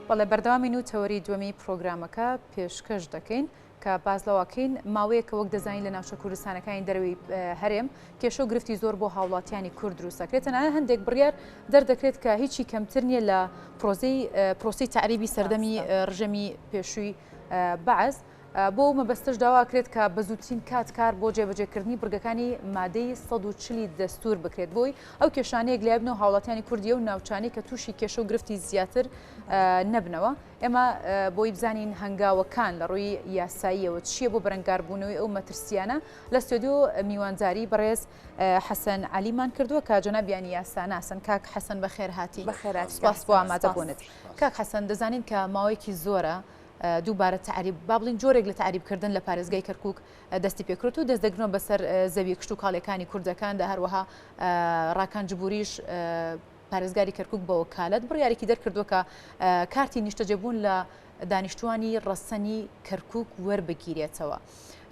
بەڵێ بەردەوامین و تەوەری دووەمی پرۆگرامەکە پێشکەش دەکەین کە باس لەوەکەین ماوەیەکە وەک دەزانین لە ناوچە کوردستانەکانی دەرەوەی هەرێم کێشە و گرفتی زۆر بۆ هاوڵاتیانی کورد دروست دەکرێت تەنانەت هەندێک بڕیار دەردەکرێت کە هیچی کەمتر نییە لە پرۆزەی پرۆسی تەعریبی سەردەمی ڕژێمی پێشووی بەعس. بۆ ئەو مەبەستەش داوا کرێت کە بە زووترین کات کار بۆ جێبەجێکردنی بڕگەکانی مادەی 140 دەستوور بکرێت بۆی ئەو کێشانە یەکلایبنەوە هاوڵاتیانی کوردی ئەو ناوچانەی کە تووشی کێشە و گرفتی زیاتر نەبنەوە. ئێمە بۆی بزانین هەنگاوەکان لە ڕووی یاساییەوە چییە بۆ بەرەنگاربوونەوەی ئەو مەترسیانە لە ستۆدیۆ میوانداری بەڕێز حەسەن عەلیمان کردووە کە جەنابیان یاساناسن. کاک حەسەن بەخێرهاتی. سپاس بۆ ئامادەبوونت. کاک حەسەن دەزانین کە ماوەیەکی زۆرە دووبارە تەعریب با بڵین جۆرێک لە تەعریبکردن لە پارێزگای کەرکک دەستی پێکرێت و دەست دەگرنەوە بەسەر زەوی کشتوکاڵیەکانی کوردەکاندا هەروەها ڕاکان جبوریش پارێزگاری کەرکک بە وەکالەت بڕیارێکی دەرکردووە کە کارتی نیشتەجێبوون لە دانیشتوانی ڕەسەنی کەرکک وەربگیرێتەوە.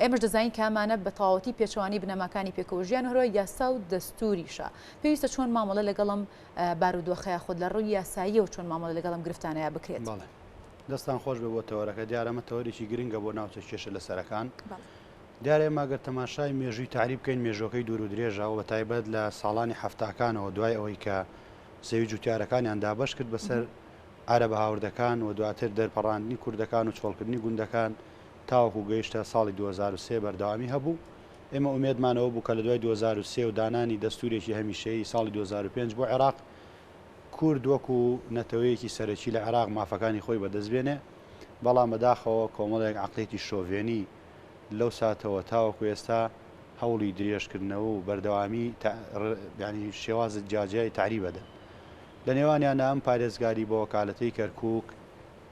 ئێمەش دەزانین کە ئەمانە بە تەواوەتی پێچەوانەی بنەماکانی پێکەوەژیان و هەروەها یاسا و دەستوریشە. پێویستە چۆن مامەڵە لەگەڵ ئەم بارودۆخە یاخود لە ڕووی یاساییەوە چۆن مامەڵە لەگەڵ ئەم گرفتانەیا بکرێت؟ بەڵێ. دەستتان خۆش بێ بۆ تەوەرەکە، دیارە ئەمە تەوەرێکی گرنگە بۆ ناوچە کێشە لەسەرەکان. دیارە ئێمە گەر تەماشای مێژووی تەعریب بکەین مێژووەکەی دوور و درێژە و بەتایبەت لە ساڵانی حەفتاکانەوە دوای ئەوەی کە زەوی جوتیارەکانیان دابەش کرد بەسەر عەرەبە هاوردەکان و دواتر دەرپەڕاندنی کوردەکان و چۆڵکردنی گوندەکان تاوەکو گەیشتە ساڵی 2003 بەردەوامی هەبوو. ئێمە ئومێدمان ئەوە بوو کە لە دوای 2003 و دانانی دەستوورێکی هەمیشەیی ساڵی 2005 بۆ عێراق کورد وەکو نەتەوەیەکی سەرەکی لە عێراق مافەکانی خۆی بەدەست بێنێ، بەڵام بەداخەوە کۆمەڵێک عەقڵیەتی شۆڤێنی لەو ساتەوە تاوەکو ئێستا هەوڵی درێژکردنەوە و بەردەوامی یانی شێوازە جیاجیای تەعریب ئەدەن. لە نێوانیاندا ئەم پارێزگاری بە وەکالەتەی کەرکوک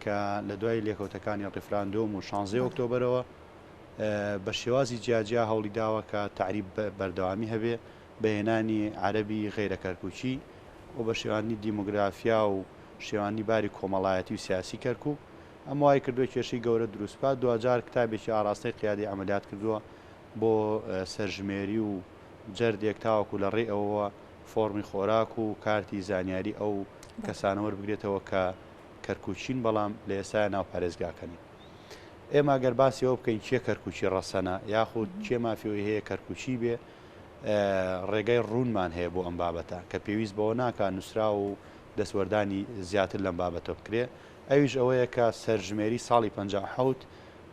کە لە دوای لێکەوتەکانی ڕیفراندۆم و شانزەی ئۆکتۆبەرەوە بە شێوازی جیاجیا هەوڵی داوە کە تەعریب بەردەوامی هەبێ بە هێنانی عەرەبی غەیرە کەرکوکی و بە شێواندنی دیمۆگرافیا و شێواندنی باری کۆمەڵایەتی و سیاسی کەرکوک. ئەمە وای کردووە کێشەی گەورە دروست بکات. دواجار کتابێکی ئاڕاستەی قیادەی عەمەلیات کردووە بۆ سەرژمێری و جەردێک تاوەکو لە ڕێی ئەوەوە فۆڕمی خۆراک و کارتی زانیاری ئەو کەسانە وەربگرێتەوە کە کەرکوکین بەڵام لە ئێستایا ناو پارێزگاکە نین. ئێمە گەر باسی ئەوە بکەین کێ کەرکوکی ڕەسەنە یاخود کێ مافی ئەوەی هەیە کەرکوکی بێ، ڕێگای ڕوونمان هەیە بۆ ئەم بابەتە کە پێویست بەوە ناکا نووسراو و دەستوەردانی زیاتر لەم بابەتە بکرێ، ئەویش ئەوەیە کە سەرژمێری ساڵی 57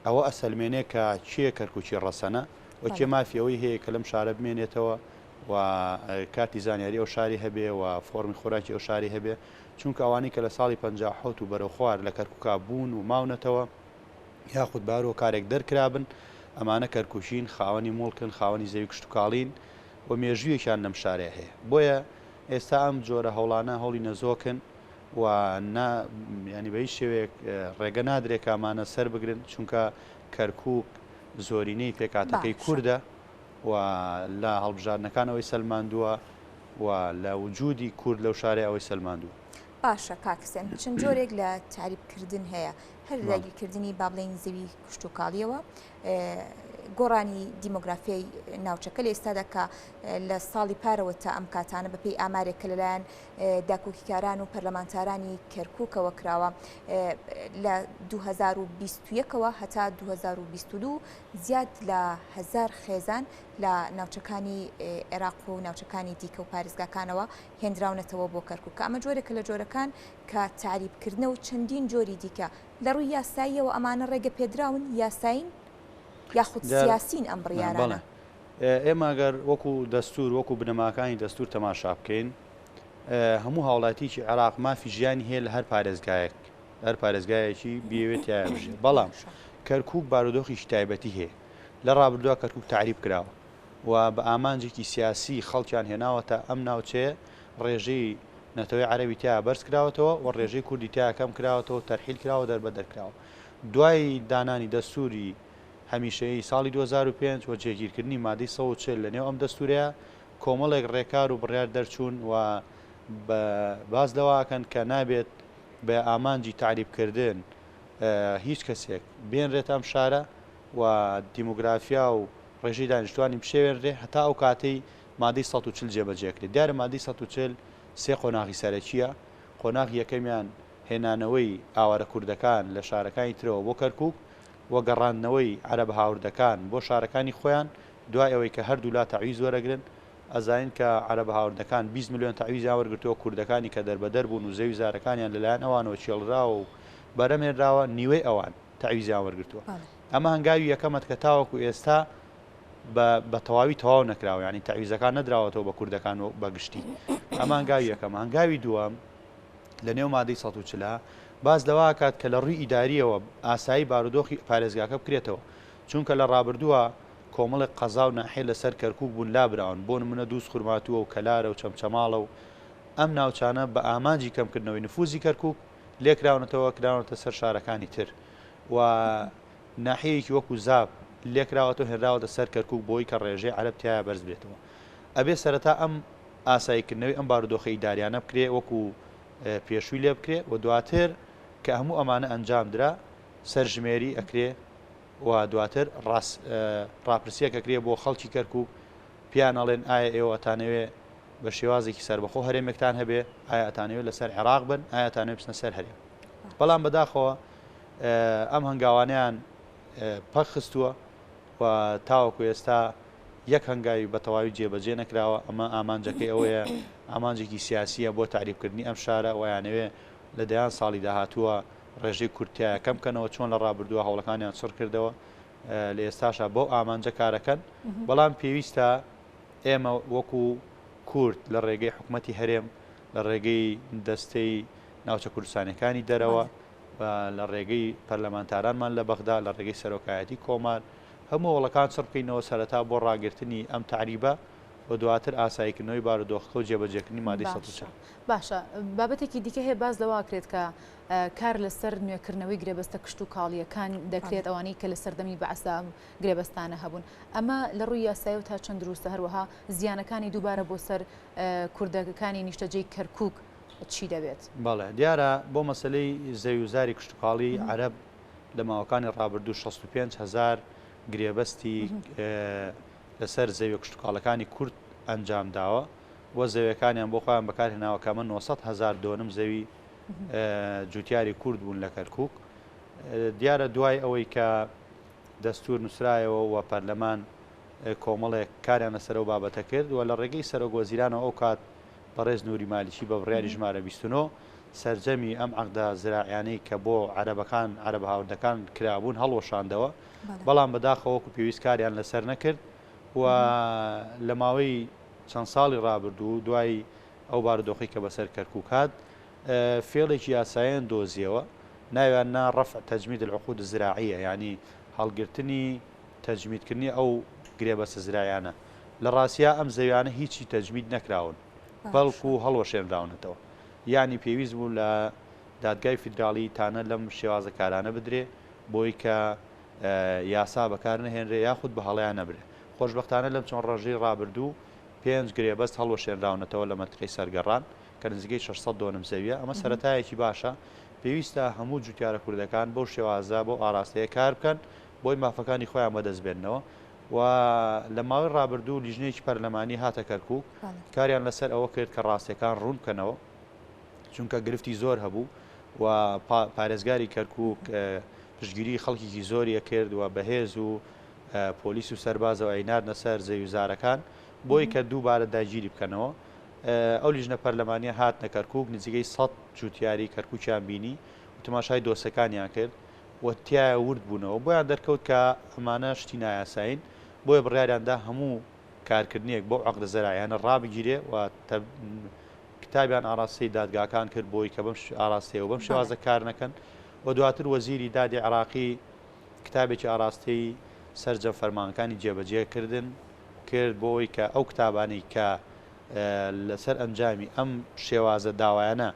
ئەوە ئەسەلمێنێ کە کێ کەرکوکی ڕەسەنە و کێ مافی ئەوەی هەیە کە لەم شارە بمێنێتەوە و کارتی زانیاری ئەو شاری هەبێ و فۆڕمی خۆراکی ئەو شاری هەبێ، چونکە ئەوانەی کە لە ساڵی 57 و بەرەو خوار لە کەرکوکا بوون و ماونەتەوە یاخود بە هەر هۆکارێک دەرکرابن، ئەمانە کەرکوکین، خاوەنی موڵکن، خاوەنی زەوی کشتوکاڵین و مێژوویەکیان لەم شارەیا هەیە. بۆیە ئێستا ئەم جۆرە هەوڵانە هەوڵی نەزۆکن و نا یانی بە هیچ شێوەیەک ڕێگە نادرێ کە ئەمانە سەر بگرن، چونکە کەرکوک زۆرینەی پێکهاتەکەی باشە. کوردە و لە هەڵبژاردنەکان ئەوەی سەلماندووە و لە وجودی کورد لەو شارەیا ئەوەی سەلماندووە. باشە کاک حسێن چەند جۆرێک لە تەعریب کردن هەیە هەر داگیرکردنی با بڵێین زەوی کشتوکاڵیەوە گۆڕانی دیمۆگرافیای ناوچەکە لە ئێستادا کە لە ساڵی پارەوە تا ئەم کاتانە بەپێی ئامارێک کە لەلایەن داکۆکیکاران و پەرلەمانتارانی کەرکووکەوە کراوە لە 2021ەوە هەتا 2022 زیاد لە هەزار خێزان لە ناوچەکانی عێراق و ناوچەکانی دیکە و پارێزگاکانەوە هێندراونەتەوە بۆ کەرکووک کە ئەمە جۆرێکە لە جۆرەکان کە تەعریبکردنە و چەندین جۆری دیکە، لە ڕووی یاساییەوە ئەمانە ڕێگە پێدراون، یاسایین یاخود سیاسین ئەم بڕیارانە؟ بەڵێ ئێمە گەر وەکو دەستوور وەکو بنەماکانی دەستوور تەماشا بکەین هەموو هاوڵاتیکی عێراق مافی ژیانی هەیە لە هەر پارێزگایەک هەر پارێزگایەکی بیەوێت تیایا بژێت بەڵام کەرکووک بارودۆخیکی تایبەتی هەیە لە ڕابردووە کەرکووک تەعریب کراوە و بە ئامانجێکی سیاسی خەڵکیان هێناوەتە ئەم ناوچەیە ڕێژەی نەتەوەی عەرەبی تیا بەرز کراوەتەوە و ڕێژەی کوردی تیا کەم کراوەتەوە و تەرحیل کراوە و دەربەدەر کراوە. دوای دانانی دەستووری هەمیشەیی ساڵی 2005 و جێگیرکردنی مادەی 140 لە نێو ئەم دەستوورەیا کۆمەڵێک ڕێکار و بڕیار دەرچوون و باس لەوە ئەکەن کە نابێت بە ئامانجی تەعریبکردن هیچ کەسێک بێنرێتە ئەم شارە و دیمۆگرافیا و ڕێژەی دانیشتوانی بشێوێنرێ هەتا ئەو کاتەی مادەی 140 جێبەجێکرێت. دیارە مادەی 140 سێ قۆناغی سەرەکییە، قۆناغی یەکەمیان هێنانەوەی ئاوارە کوردەکان لە شارەکانی ترەوە بۆ کەرکوک و گەڕاندنەوەی عەرەبە هاوردەکان بۆ شارەکانی خۆیان دوای ئەوەی کە هەردوولا تەعویز وەرەگرن ئەزانین کە عەرەبە هاوردەکان 20 ملیۆن تەعویزیان وەرگرتووە کوردەکانی کە دەربەدەر بوون و زەوی زارەکانیان لەلایەن ئەوانەوە کێڵراوە و بەرهەم هێنراوە نیوەی ئەوان تەعویزیان وەرگرتووە ئەمە هەنگاوی یەکەمە کە تاوەکو ئێستا بە بە تەواوی تەواو نەکراوە یانی تەعویزەکان نەدراوەتەوە بە کوردەکان و بە گشتی ئەمە هەنگاوی یەکەمە هەنگاوی دووەم لە نێو مادەی 140 باس لەوە کات کە لە ڕووی ئیداریەوە ئاسایی بارودۆخی پارێزگاکە بکرێتەوە چونکە لە ڕابردووە کۆمەڵێک قەزا و ناحیە لەسەر کەرکوک بوون لابراون بۆ نمونە دووز خورماتووە و کەلارە و چەمچەماڵە و ئەم ناوچانە بە ئامانجی کەمکردنەوەی نفوزی کەرکوک لێکراونەتەوە کراونەتە سەر شارەکانی تر و ناحیەیەکی وەکو زاپ لێکراوەتەوە هێنراوەتە سەر کەرکوک بۆی کە ڕێژەی عەرەب تیایا بەرز بێتەوە ئەبێ سەرەتا ئەم ئاساییکردنەوەی ئەم بارودۆخە ئیداریانە بکرێ وەکو پێشووی لێ بکرێ و دواتر کە هەموو ئەمانە ئەنجام درا سەرژمێری ئەکرێ و دواتر ڕاست ڕاپرسیەک ئەکرێ بۆ خەڵکی کەرکوک پێیان ئەڵێن ئایا ئێوە ئەتانەوێ بە شێوازێکی سەربەخۆ هەرێمێکتان هەبێ ئایا ئەتانەوێ لەسەر عێراق بن ئایا ئەتانەوێ بچنە سەر هەرێم بەڵام بەداخەوە ئەم هەنگاوانەیان پەک خستووە و تاوەکو ئێستا یەک هەنگاوی بە تەواوی جێبەجێ نەکراوە، ئەمە ئامانجەکەی ئەوەیە ئامانجێکی سیاسییە بۆ تەعریبکردنی ئەم شارە و ئەیانەوێ لە دەیان ساڵی داهاتووە ڕێژەی کورد تیایا کەم بکەنەوە، چۆن لە ڕابردووە هەوڵەکانیان چڕ کردەوە لە ئێستاشا بەو ئامانجە کارەکەن، بەڵام پێویستە ئێمە وەکو کورد لە ڕێگەی حکومەتی هەرێم، لە ڕێگەی دەستەی ناوچە کوردستانیەکانی دەرەوە، و لە ڕێگەی پەرلەمانتارانمان لە بەغدا، لە ڕێگەی سەرۆکایەتی کۆمار، هەموو هەوڵەکان چڕ بکەینەوە سەرەتا بۆ ڕاگرتنی ئەم تەعریبە و دواتر ئاساییکردنەوەی بارودۆخەکە و جێبەجێکردنی مادەی 140. باشە بابەتێکی دیکە هەیە باس لەوە ئەکرێت کە کار لەسەر نوێکردنەوەی گرێبەستە کشتوکاڵییەکان دەکرێت ئەوانەی کە لە سەردەمی بەعسدا ئەم گرێبەستانە هەبوون ئەمە لە ڕووی یاسایەوە تا چەند دروستە هەروەها زیانەکانی دووبارە بۆ سەر کوردەکانی نیشتەجێی کەرکووک چی دەبێت؟ بەڵێ دیارە بۆ مەسەلەی زەوی و زاری کشتوکاڵی عەرەب لە ماوەکانی ڕابردوو 65 هەزار گرێبەستی لەسەر زەویە کشتوکاڵەکانی کورد ئەنجام داوە و زەویەکانیان بۆ خۆیان بەکارهێناوە کە ئەمە 900 هەزار دۆنم زەوی جوتیاری کورد بوون لە کەرکوک. دیارە دوای ئەوەی کە دەستور نووسرایەوە و پەرلەمان کۆمەڵێک کاریان لەسەر ئەو بابەتە کرد و لە ڕێگەی سەرۆک وەزیرانەوە ئەو کات بەڕێز نوری مالیکی بە بڕیاری ژمارە 29 سەرجەمی ئەم عەقدە زراعیانەی کە بۆ عەرەبەکان، عەرەبە هاوردەکان کرابوون هەڵوەشاندەوە، بەڵام بەداخەوە وەکو پێویست کاریان لەسەر نەکرد و لە ماوەی چەند ساڵی ڕابردوو دوای ئەو بارودۆخەی کە بەسەر کەرکوک هات فێڵێکی یاساییان دۆزیەوە ناویان نا رفع تجمید العقود الزراعیە یانی هەڵگرتنی تەجمیدکردنی ئەو گرێبەستە زراعیانە، لە ڕاستیا ئەم زەویانە هیچی تەجمید نەکراون بەڵکو هەڵوەشێنراونەتەوە یانی پێویست بوو لە دادگای فیدراڵی تانە لەم شێوازە کارانە بدرێ بۆی کە یاسا بەکار نەهێنرێ یاخود بە هەڵەیا نەبرێ خۆشبەختانە لەم چەند ڕۆژەی ڕابردوو پێنج گرێبەست هەڵوەشێنراونەتەوە لە مەنتیقەی سەرگەڕان کە نزیکەی 600 دۆنم زەویە ئەمە سەرەتایەکی باشە پێویستە هەموو جوتیارە کوردەکان بەو شێوازە بەو ئاراستەیە کار بکەن بۆی مافەکانی خۆیان بەدەست بێننەوە و لە ماوەی ڕابردوو لیژنەیەکی پەرلەمانی هاتە کەرکووک کاریان لەسەر ئەوە کرد کە ڕاستیەکان ڕوون بکەنەوە چونکە گرفتی زۆر هەبوو و پارێزگاری کەرکووک پشتگیری خەڵکیکی زۆری کرد و بەهێز و پۆلیس و سەربازەوە ئەیناردنە سەر زەویوزارەکان بۆی کە دووبارە داگیری بکەنەوە ئەو لیژنە پەرلەمانیە هاتنە کەرکووک نزیکەی سەد جوتیاری کەرکووکیان بینی و تەماشای دۆسەکانیان کرد و تیایا ورد بوونەوە بۆیان دەرکەوت کە ئەمانە شتی نایاسایین بۆیە بڕیاریان دا هەموو کارکردنێک بەو عەقدە زەرعیانە ڕابگیرێ و کتابیان ئاراستەی دادگاکان کرد بۆی کە بەم ئاراستەیە و بەم شێوازە کار نەکەن و دواتر وەزیری دادی عێراقی کتابێکی ئاراستەی سەرجەم فەرمانگەکانی جێبەجێکردن کرد بۆ ئەوەی کە ئەو کتابانەی کە لەسەر ئەنجامی ئەم شێوازە داوایانە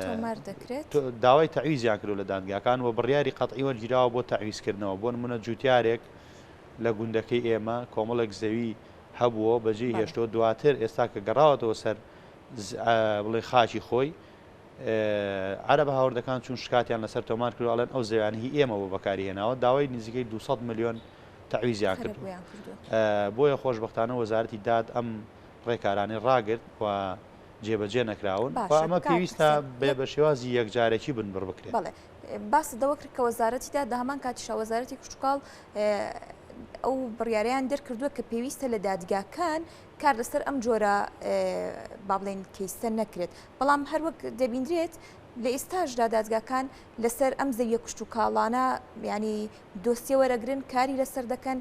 تۆمار دەکرێت. داوای تەعویزیان کردوە لە دادگاکان و بڕیاری قەتعی وەرگیراوە بۆ تەعویزکردنەوە، بۆ نمونە جوتیارێک لە گوندەکەی ئێمە کۆمەڵێک زەوی هەبووە بەجێی هێشتووە دواتر ئێستا کە گەڕاوەتەوە سەر بڵێ خاکی خۆی عەرەبە هاوردەکان چوون شکاتیان لەسەر تۆمار کردوە ئەڵێن ئەو زەویانە هی ئێمە بۆ بەکاری هێناوە داوای نزیکەی 200 ملیۆن تەعویزیان کردووە بۆیە خۆشبەختانە وەزارەتی داد ئەم ڕێکارانەی ڕاگرت و جێبەجێ نەکراون و باشە ئەمە کاک پێویستە حسێن بە لە بە شێوازی یەکجارەکی بنبڕ بکرێن. بەڵێ باست لەوە کرد کە وەزارەتی داد لە هەمان کاتیشا وەزارەتی کشتوکاڵ ئەو بڕیارەیان دەرکردووە کە پێویستە لە دادگاکان کار لەسەر ئەم جۆرە با بڵێین کەیسە نەکرێت بەڵام هەروەک دەبینرێت لە ئێستاشدا دادگاکان لەسەر ئەم زەویە کشتوکاڵانە ینی دۆسیە وەرەگرن کاری لەسەر دەکەن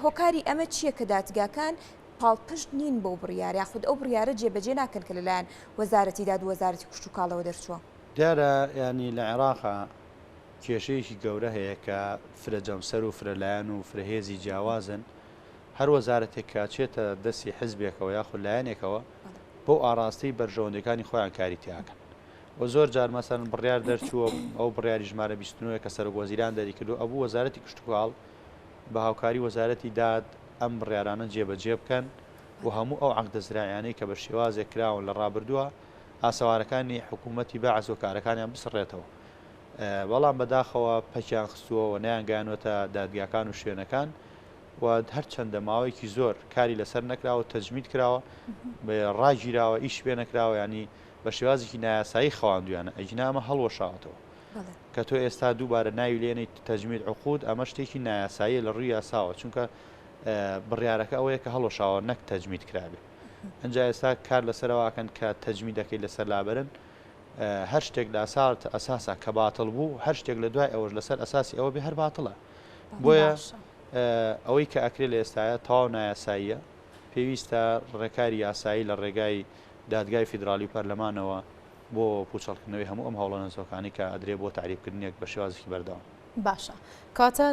هۆکاری ئەمە چییە کە دادگاکان پاڵپشت نین بەو بڕیارە یاخود ئەو بڕیارە جێبەجێ ناکەن کە لەلایەن وەزارەتی داد و وەزارەتی کشتوکاڵەوە دەرچووە؟ دیارە یانی لە عێراقا کێشەیەکی گەورە هەیە کە فرە جەمسەر و فرە لایەن و فرە هێزی جیاوازن، هەر وەزارەتێک کە ئەچێتە دەستی حزبێکەوە یاخود لایەنێکەوە بەو ئاڕاستەی بەرژەوەندیەکانی خۆیان کاری تیاکەن و زۆر جار مەسەلەن بڕیار دەرچووە ئەو بڕیاری ژمارە 29 کە سەرۆک وەزیران دەریکردو ئەبوو وەزارەتی کشتوکاڵ بە هاوکاری وەزارەتی داد ئەم بڕیارانە جێبەجێ بکەن و هەموو ئەو عەقدە زراعیانەی کە بە شێوازێک کراون لە ڕابردووە ئاسەوارەکانی حکوومەتی بەعس و کارەکانیان بسڕێتەوە بەڵام بەداخەوە پەکیان خستووە و نەیانگەیانوەتە دادگاکان و شوێنەکان و هەرچەندە ماوەیەکی زۆر کاری لەسەر نەکراوە تەجمید کراوە ڕاگیراوە ئیش پێ نەکراوە ینی بە شێوازێکی نایاسایی خەواندویانە ئەگینا ئەمە هەڵوەشاوەتەوە کە تۆ ئێستا دووبارە ناوی لێنەی تەجمید عقود ئەمە شتێکی نایاساییە لە ڕووی یاساوە چونکە بڕیارەکە ئەوەیە کە هەڵوەشاوە نەک تەجمید کرابێ ئەجا ئێستا کار لەسەرەوە ئەکەن کە تەجمیدەکەی لەسەر لابرن هەر شتێک لە ئەسارت ئەساسا کە باتڵ بوو هەر شتێک لە دوای ئەوەش لەسەر ئەساسی ئەوە بێ هەر باتڵە بۆیە ئەوەی کە ئەکرێ لە ئێستایا تەواو نایاساییە، پێویستە ڕێکاری یاسایی لە ڕێگای دادگای فیدراڵی و پەرلەمانەوە بۆ پوچەڵکردنەوەی هەموو ئەم هەوڵە نەزۆکانەی کە ئەدرێ بۆ تەعریبکردنێک بە شێوازێکی بەردەوام. باشە کەواتە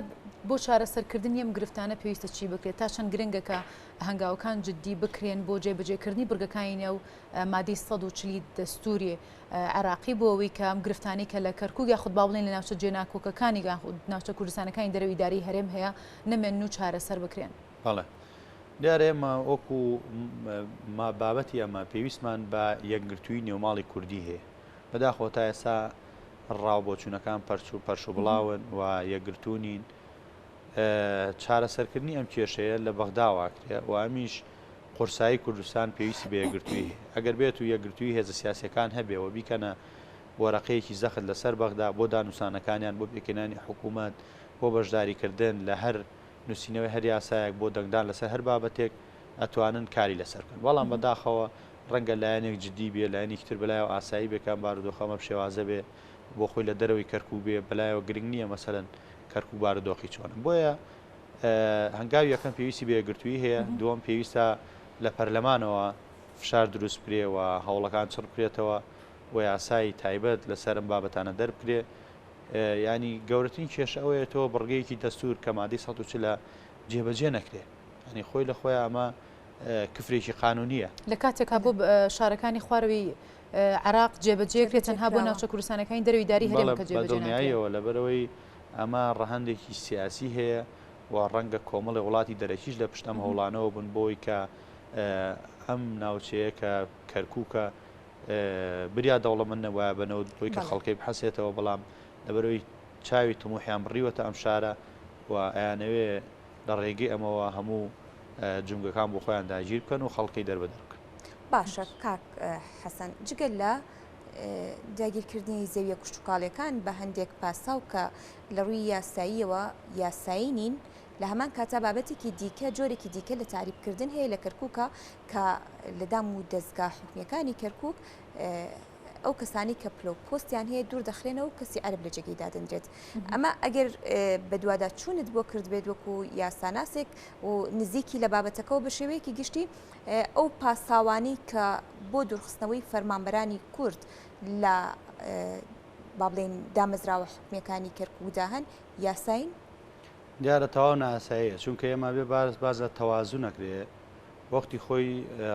بۆ چارەسەرکردنی ئەم گرفتانە پێویستە چی بکرێت؟ تا چەند گرنگە کە هەنگاوەکان جددی بکرێن بۆ جێبەجێکردنی بڕگەکانی نێو مادەی 140 دەستوری عێراقی بۆ ئەوەی کە ئەم گرفتانەی کە لە کەرکوک یاخود با بڵێین لە ناوچە جێناکۆکەکانی یاخود ناوچە کوردستانەکانی دەرەوەی ئیدارەی هەرێم هەیە نەمێنن و چارەسەر بکرێن. بەڵێ دیارە ئێمە وەکو بابەتی ئەمە پێویستمان بە یەکگرتووی نێوماڵی کوردی هەیە. بەداخەوە تا ئێستا ڕاو بۆچوونەکان پەرچ و پەرش و بڵاون و یەکگرتوو نین. چارەسەرکردنی ئەم کێشەیە لە بەغداوە ئەکرێ و ئەمیش قورسایی کوردستان پێویستی بە یەکگرتوویی هەیە. ئەگەر بێت و یەکگرتوویی هێزە سیاسییەکان هەبێ و بیکەنە وەرەقەیەکی زەخت لەسەر بەغدا بۆ دانوسانەکانیان، بۆ پێکهێنانی حکوومەت، بۆ بەشداریکردن لە هەر نووسینەوەی هەر یاسایەک، بۆ دەنگدان لەسەر هەر بابەتێک، ئەتوانن کاری لەسەر بکەن. بەڵام بەداخەوە ڕەنگە لایەنێک جدی بێ، لایەنێکی تر بەلایەوە ئاسایی بێ کە ئەم بارودۆخە ئەمە شێوازە بێ، بۆ خۆی لە دەرەوەی کەرکووک بێ، بەلایەوە گرنگ نییە مەسەلەن کەرکووک بارودۆخی چۆنە. بۆیە هەنگاوی یەکەم پێویستی بە یەکگرتوویی هەیە، دووەم پێویستە لە پەرلەمانەوە فشار دروست بکرێ و هەوڵەکان چڕ بکرێتەوە و یاسای تایبەت لەسەر ئەم بابەتانە دەربکرێ. یانی گەورەترین کێشە ئەوەیە تۆ بڕگەیەکی دەستوور کە مادەی 140 ە جێبەجێ نەکرێ. یانی خۆی لە خۆیا ئەمە کفرێکی قانونییە. لە کاتێکا بۆ شارەکانی خوارەوەی عێراق جێبەجێ کرێ تەنها بۆ ناوچە کوردستانەکانی دەرەوەی داری هەرێم کە جێبەجێ ناکرێ. بەڵێ بە دڵنیاییەوە لەبەرئەوەی ئەمە ڕەهەندێکی سیاسی هەیە و ڕەنگە کۆمەڵێ وڵاتی دەرەکیش لە پشت ئەم هەوڵانەوە بن بۆی کە ئەم ناوچەیە کە کەرکووکە بریا دەوڵەمەند نەبوایە بە نەوت بۆی کە خەڵکەی بحەسێتەوە بەڵام لەبەرەوەی چاوی تموحیان بڕیوەتە ئەم شارە و ئەیانەوێ لە ڕێگەی ئەمەوە هەموو جومگەکان بۆ خۆیان داگیر بکەن و خەڵکەی دەربەدەر بکەن. باشە کاک حەسەن جگە لە داگیرکردنی زەویە کشتوکاڵیەکان بە هەندێک پاساو کە لە ڕووی یاساییەوە یاسایی نین، لە هەمان کاتا بابەتێکی دیکە جۆرێکی دیکە لە تەعریبکردن هەیە لە کەرکوکە کە لە دام و دەزگا حکومیەکانی کەرکوک ئەو کەسانی کە پلە و پۆستیان هەیە دوور دەخرێنەوە و کەسی عەرەب لە جێگەی دادەنرێت ئەمە ئەگەر بەدواداچوونت بۆ کردبێت وەکو یاساناسێک و نزیکی لە بابەتەکەەوە بە شێوەیەکی گشتی ئەو پاساوانەی کە بۆ دوورخستنەوەی فەرمانبەرانی کورد لە با بڵێین دامەزراوە حکومییەکانی کەرکوکدا هەن یاسایین؟ دیارە تەواو نایاساییە چونکە ئێمە بێ باس باس لە تەوازن ئەکرێ وەختی خۆی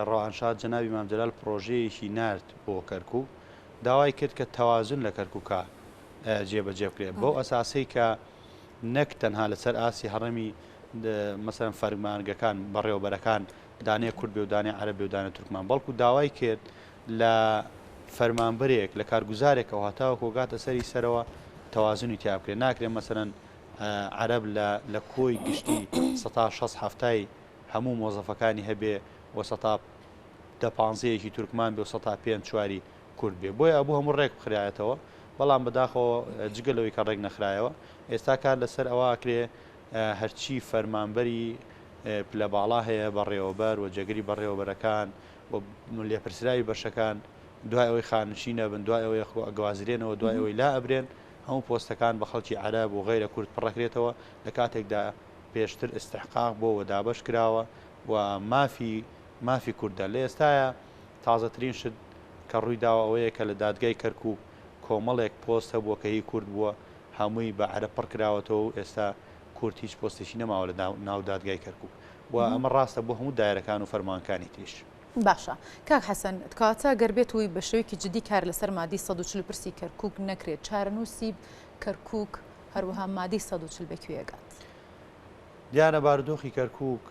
ڕەوانشاد جەنابی مام جەلال پڕۆژەیەکی نارد بۆ کەرکوک داوای کرد کە تەوازن لە کەرکوکا جێبەجێ بکرێت بەو ئەساسەی کە نەک تەنها لەسەر ئاستی هەڕەمی مەسەلەن فەرمانگەکان بەڕێوەبەرەکان دانەیەک کورد بێ و دانەی عەرەب بێ و دانەی تورکمان بەڵکو داوای کرد لە فەرمانبەرێک لە کارگوزارێکەوە هەتاوەکو گاتە سەری سەرەوە تەوازنی تیا بکرێت ناکرێت مەسەلەن عەرەب لە لە کۆی گشتی سەتا شەست حەفتای هەموو مۆزەفەکانی هەبێ و سەتا دە پانزەیەکی تورکمان بێ و سەتا پێنج چواری کورد بێ. بۆیە ئەبوو هەموو ڕێک بخرایەتەوە، بەڵام بەداخەوە جگە لەوەی کە ڕێک نەخرایەوە، ئێستا کار لەسەر ئەوە ئەکرێ هەرچی فەرمانبەری پلە باڵا هەیە، بەڕێوەبەر و جێگری بەڕێوەبەرەکان و لێپرسراوی بەشەکان دوای ئەوەی خانەنشین ئەبن، دوای ئەوەی ئەگوازرێنەوە، دوای ئەوەی لا ئەبرێن، هەموو پۆستەکان بە خەڵکی عەرەب و غەیرە کورد پڕەکرێتەوە، لە کاتێکدا پێشتر ئیستحقاق بۆ و دابەش کراوە و مافی مافی کوردە. لە ئێستایا تازەترین شت کە ڕووی داوە ئەوەیە کە لە دادگای کەرکووک کۆمەڵێک پۆست هەبووە کە هی کورد بووە هەمووی بە عەرەب پڕ کراوەتەوە و ئێستا کورد هیچ پۆستێکی نەماوە لە ناو دادگای کەرکووک و ئەمە ڕاستە بۆ هەموو دایرەکان و فەرمانکانی تریش. باشە کاک حەسەن کەواتە گەر بێت و بە شێوەیەکی جدی کار لەسەر مادەی 140 پرسی کەرکووک نەکرێت چارەنووسی کەرکووک هەروەها مادەی 140 بە کوێ ئەگات؟ دیارە بارودۆخی کەرکووک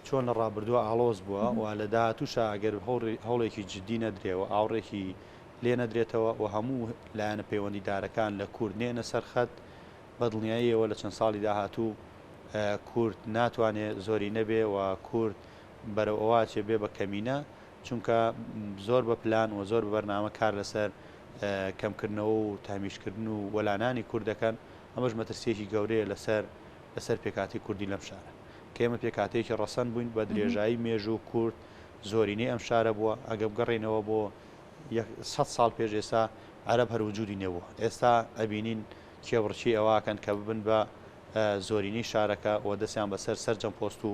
چۆن لە ڕابردووە ئاڵۆز بووە و لە داهاتووشا ئەگەر هەوڵێکی جدی نەدرێ و ئاوڕێکی لێ نەدرێتەوە و هەموو لایەنە پەیوەندیدارەکان لە کورد نێنە سەر خەت، بە دڵنیاییەوە لە چەند ساڵی داهاتوو کورد ناتوانێ زۆری نەبێ و کورد بەرەو ئەوە ئەچێ بێ بە کەمینە، چونکە زۆر بە پلان و زۆر بە بەرنامە کار لەسەر کەمکردنەوە و تەهمیشکردن و وەلانانی کورد دەکەن، ئەمەش مەترسییەکی گەورەیە لەسەر لەسەر پێکهاتەی کوردی لەم شارە. کە ئێمە پێکهاتەیەکی ڕەسەن بووین، بە درێژایی مێژوو کورد زۆرینەی ئەم شارە بووە، ئەگەر بگەڕێینەوە بۆ یەک سەد ساڵ پێش ئێستا عەرەب هەر وجودی نەبووە، ئێستا ئەبینین کێبڕکێی ئەوە ئەکەن کە ببن بە زۆرینەی شارەکە و دەستیان بەسەر سەرجەم پۆست و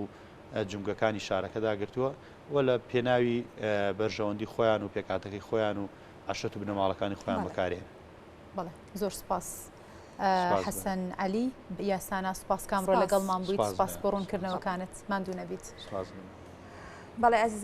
جومگەکانی شارەکەدا گرتووە و لە پێناوی بەرژەوەندی خۆیان و پێکهاتەکەی خۆیان و عەشرەت و بنەماڵەکانی خۆیان بەکارێنن. بەڵێ زۆر سوپاس حەسەن عەلی یاسانا سوپاس کامڕۆ لەگەڵمان بوویت سوپاس بۆ ڕوونکردنەوەکانت ماندوو نەبیت. بەڵێ ئازیزان.